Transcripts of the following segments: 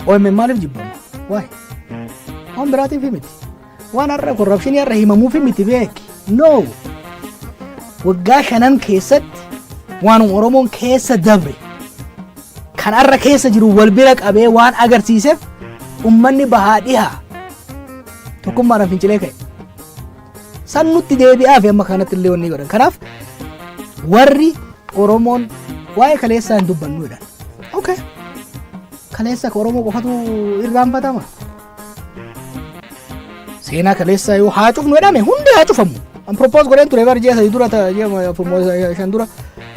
OMN maaliif jibbama? Waay. Waan biraatiif miti. Waan har'a korrapshinii har'a himamuuf miti beeki. No. Waggaa shanan keessatti waan Oromoon keessa dabre kan har'a keessa jiru wal bira qabee waan agarsiiseef ummanni bahaa dhihaa tokkummaadhaan fincilee ka'e. San nutti deebi'aa fi amma kanatti illee wanni godhan. Kanaaf warri Oromoon waa'ee kaleessaa hin dubbannu jedhan. Okay. Kaleessa ka Oromoo qofatu irraanfatama. Seenaa kaleessaa yoo haa cufnu jedhame hundi haa cufamu. An propose godheen ture bar ji'a 3 dura ji'a 4 5 dura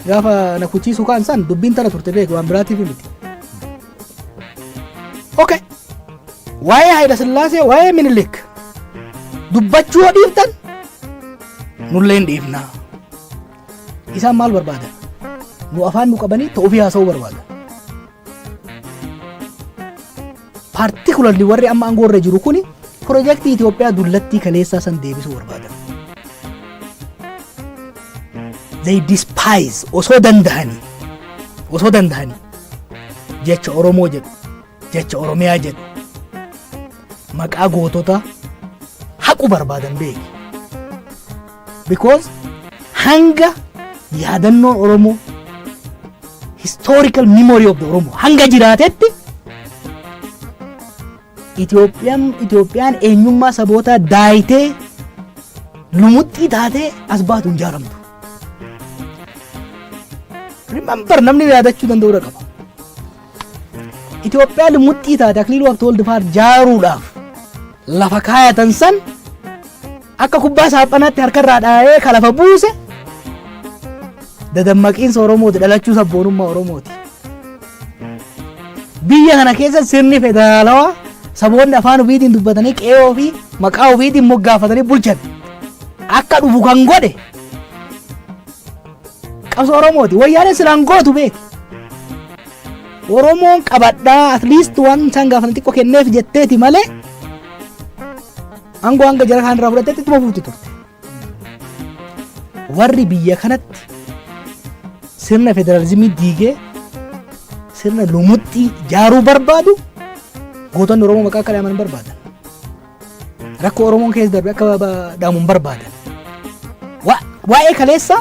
gaafa na kuchiisu kaan san dubbiin tana turte beeku waan biraatiif miti. Okay. Waa'ee Hayila Sillaasee, waa'ee Minilik dubbachuu yoo dhiiftan nullee hin dhiifnaa. Isaan maal barbaadan? Nu afaan nu qabanii ta'uu fi haasa'uu barbaadan. Particularly warri amma aangoo irra jiru kuni pirojektii Itoophiyaa dullattii kaleessaa san deebisuu barbaadan. They despise osoo dandahanii jecha Oromoo jedhu, jecha Oromiyaa jedhu, maqaa gootota haqu barbaadan beeki. Because hanga yaadannoon Oromoo, historical memory of the Oromoo hanga jiraatetti, Itoophiyaan eenyummaa sabootaa daayitee lumuxxii taatee as baatu hin jaaramtu. Remember, namni yaadachuu danda'uu qaba. Itoophiyaa lumuxxii taate Akiliiluu Habtewold fa'aa jaaruudhaaf lafa kaayatan san akka kubbaa saaphanaatti harkarraa dhaayee ka lafa buuse dadammaqiinsa Oromooti, dhalachuu sabboonummaa Oromooti. Biyya kana keessa sirni federaalawaa saboonni afaan ofiitiin dubbatanii qe'ee ofii maqaa ofiitiin moggaafatanii bulchan akka dhufu kan godhe qabsoo Oromooti. Wayyaaneen silaan gootu beeki. Oromoon qabadhaa at least waan isaan gaafatan xiqqoo kenneef jetteeti malee aangoo hanga jara kaan irraa fudhatteetti ittuma fufti turte. Warri biyya kanatti sirna federaalizimii diigee sirna lumuxxii jaaruu barbaadu gootonni Oromoo maqaa akka dhaaman hin barbaadan. Rakkoo Oromoon keessa darbe akka dhaamu hin barbaadan. Waa'ee kaleessa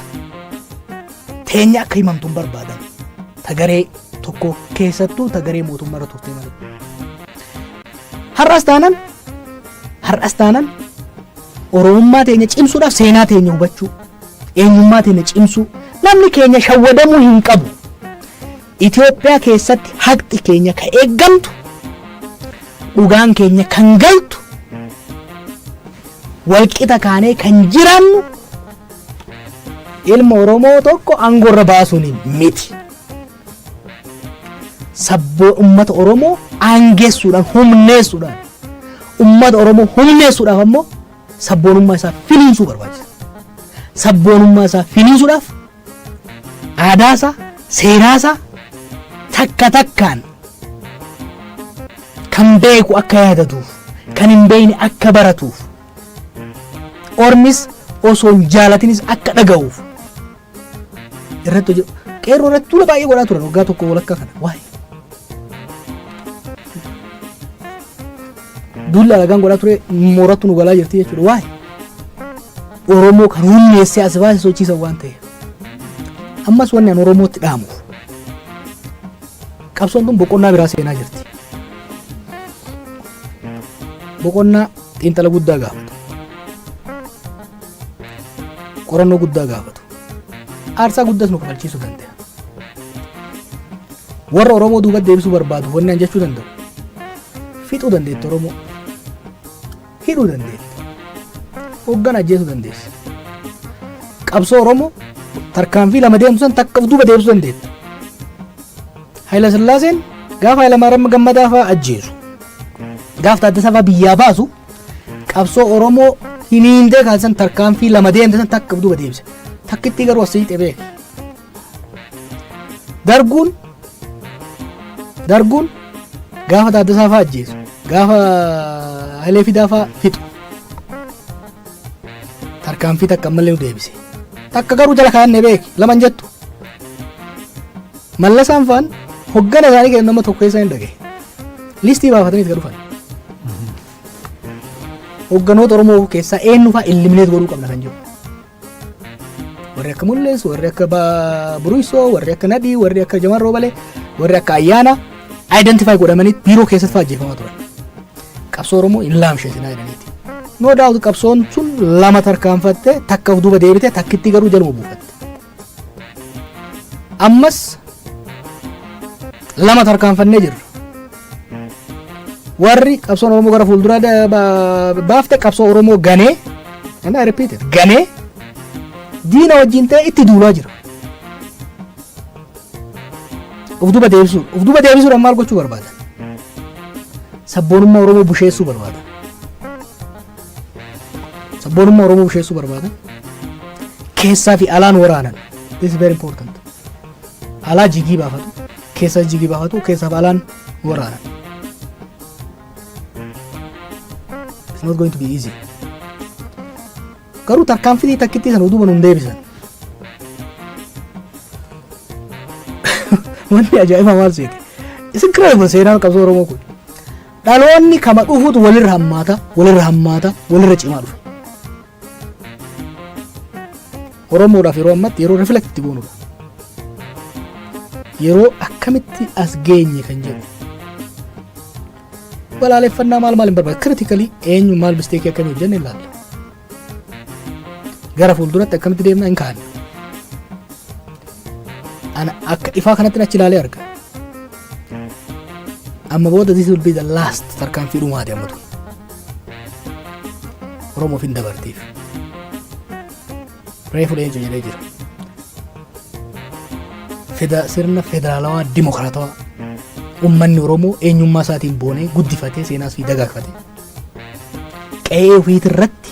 teenya akka himamtu hin barbaadan. Tagaree tokko keessattuu tagaree mootummaa irra turte malee. Har'as taanan Oromummaa teenya cimsuudhaaf seenaa teenya hubachuu, eenyummaa teenya cimsuu, namni keenya shawwadamuu hin qabu. Itoophiyaa keessatti haqxi keenya ka eeggamtu, dhugaan keenya kan galtu, walqixa kaanee kan jiraannu ilma Oromoo tokko aangoorra baasuun miti. Sabboo ummata Oromoo aangessuudhaan, humneessuudhaan, ummata Oromoo humneessuudhaaf ammoo sabboonummaa isaa finiinsuu barbaachisa. Sabboonummaa isaa finiinsuudhaaf aadaa isaa, seenaa isaa takka takkaan kan beeku akka yaadatuuf, kan hin beekne akka baratuuf, ormis osoo hin jaalatinis akka dhaga'uuf irratti hojjetu. Qeerroo irratti tuula baay'ee godhaa turan waggaa tokko walakkaa kana. Waa'ee. Duulli alagaan godhaa ture moorattu nu galaa jirti jechuudha. Waa'ee. Oromoo kan humneessee as baase sochiisan waan ta'eef. Ammas wanni an Oromootti dhaamuuf. Qabsoon tun boqonnaa biraa seenaa jirti. Boqonnaa xiinxala guddaa gaafatu. Qorannoo guddaa gaafatu. Aarsaa guddaas nu kafalchiisuu danda'a. Warra Oromoo duuba deebisuu barbaadu wanni an jechuu danda'u. Fixuu dandeetti Oromoo. Hidhuu dandeetti. Hoggan ajjeesuu dandeessi. Qabsoo Oromoo tarkaanfii lama deemtu san takka duuba deebisuu dandeetti. Hayila Sillaaseen gaafa Hayila Maariyaam Gammadaa fa'aa ajjeesu, gaafa Taaddasaa fa'aa biyyaa baasu, qabsoo Oromoo hiniindee kaasan tarkaanfii lama deemte san takka duuba deebise. Takkitti garuu as siixee beeki. Darguun gaafa Taaddasaa fa'aa ajjeesu, gaafa Hayilee Fidaa fa'aa fixu, tarkaanfii takka ammallee nu deebise. Takka garuu jala kaa'annee beeki lama hin jettu. Mallasaan fa'aan hoggana isaanii keessa nama tokko keessa hin dhagaye. Listii baafatanii itti dhufan. Hogganoota Oromoo keessaa eenyu fa'aa eliminate godhuu qabna kan jiru. Warri akka Mul'is, warri akka Buruisoo, warri akka Nadhii, warri akka Jamal Roobalee, warri akka Ayyaana identify godhamanii biiroo keessatti fa'aa ajjeefamaa turan. Qabsoo Oromoo hin laamsheessinaa jedhaniiti. No doubt, qabsoon sun lama tarkaanfatte, takka of duuba deebite, takkitti garuu jaluma buufatte. Ammas lama tarkaanfannee jirra. Warri qabsoon Oromoo gara fuulduraa baafte qabsoo Oromoo ganee, and I repeat it, ganee diina wajjin ta'e itti duulaa jira. Of duuba deebisuu, of duuba deebisuudhaan maal gochuu barbaadan? Sabboonummaa Oromoo busheessuu barbaadan. Sabboonummaa Oromoo busheessuu barbaadan. Keessaa fi alaan waraanan. This is very important. Alaa jigii baafatu, keessa jigii baafatu, keessaa fi alaan waraanan. It's not going to be easy. Garuu tarkaanfii takkittii sana duuba nun deebisan. Wanni ajaa'iba maal seete? It's incredible, seenaan qabsoo Oromoo kun. Dhaloonni kama dhufuutu walirra hammaata, walirra hammaata, walirra cimaa dhufe. Oromoodhaaf yeroo ammatti yeroo reflect itti goonudha. Yeroo akkamitti as geenye kan jedhu. Balaaleffannaa maal maal hin barbaadu. Critically eenyu maal mistake akkamii hojjenne ilaalla. Gara fuulduratti akkamitti deemna hin kaa'anne. Ana akka ifaa kanatti achi ilaalee arga. Amma booda this will be the last, tarkaanfii dhumaati amma tun. Oromoof hin dabartiif. Reefu leenco jedhee jira. Feda sirna federaalawaa dimokiraatawaa uummanni Oromoo eenyummaa isaatiin boonee guddifatee, seenaas fi dagaagfatee qe'ee ofiitirratti,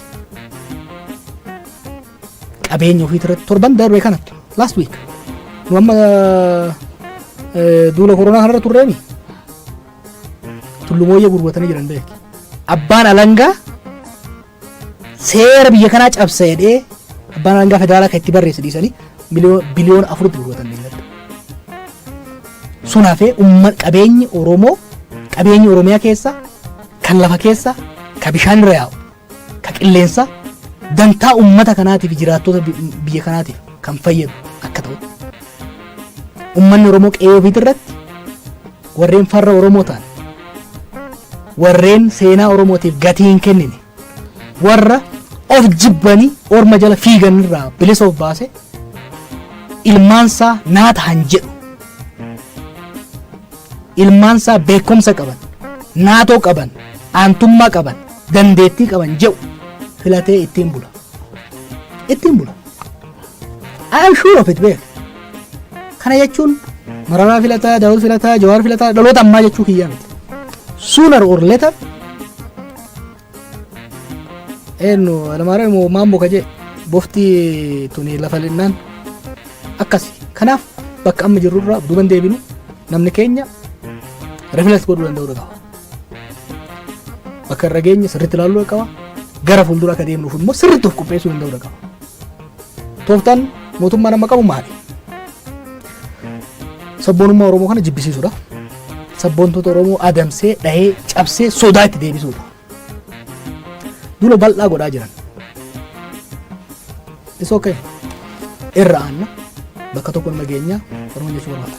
qabeenya ofiitirratti. Torban darbe kanatti, last week, nu amma duula koronaa kanarra turreemi tullumooyyee gurguratanii jiran beeki. Abbaan alangaa seera biyya kanaa cabsa jedhee abbaan alangaa federaalaa kan itti barreesse dhiisanii 4 biliyoona gurguratan beekadha. Sun hafee qabeenyi Oromoo, qabeenyi Oromiyaa keessa kan lafa keessa, ka bishaan irra yaa'u, ka qilleensa, dantaa ummata kanaatiif, jiraattota biyya kanaatiif kan fayyadu akka ta'utti. Ummanni Oromoo qe'ee ofiit irratti warreen farra Oromoo ta'an, warreen seenaa Oromootiif gatii hin kennine, warra of jibbanii orma jala fiigan irraa bilisa of baase, ilmaansaa naa ta'an jedhu, ilmaansaa beekumsa qaban, naatoo qaban, aantummaa qaban, dandeettii qaban jedhu filatee ittiin bula. Ittiin bula. I am sure of it, beek. Kana jechuun Mararaa filataa, Daawud filataa, Jawaar filataa, dhaloota ammaa jechuu kiyyaa miti. Sooner or later, eenyu Alamaariyaam moo Maammoo ka jee bofti tuni lafa linnaan akkasi. Kanaaf bakka amma jirrurraa duuban deebinu, namni keenya reflect godhuu danda'uu qaba. Bakka irra geenye sirriitti ilaaluu qaba. Gara fuuldura akka deemnuuf immoo sirriitti of qopheessuu danda'uu qaba. Tooftaan mootummaan amma qabu maali? Sabboonummaa Oromoo kana jibbisiisuudha. Sabboontota Oromoo adamsee, dhahee, cabsee sodaa itti deebisuudha. Duula bal'aa godhaa jiran. It's okay. Irra aanna, bakka tokko nama geenyaa Oromoo jechuu barbaada.